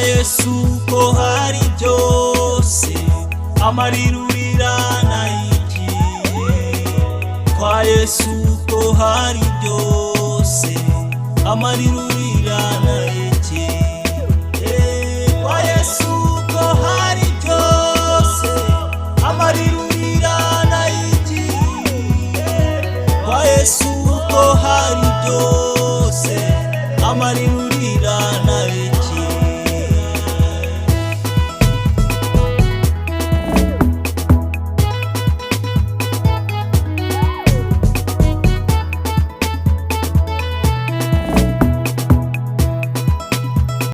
Yesu ko hari byose, amarira urira nayiki? Kwa Yesu ko hari byose, amarira urira nayiki?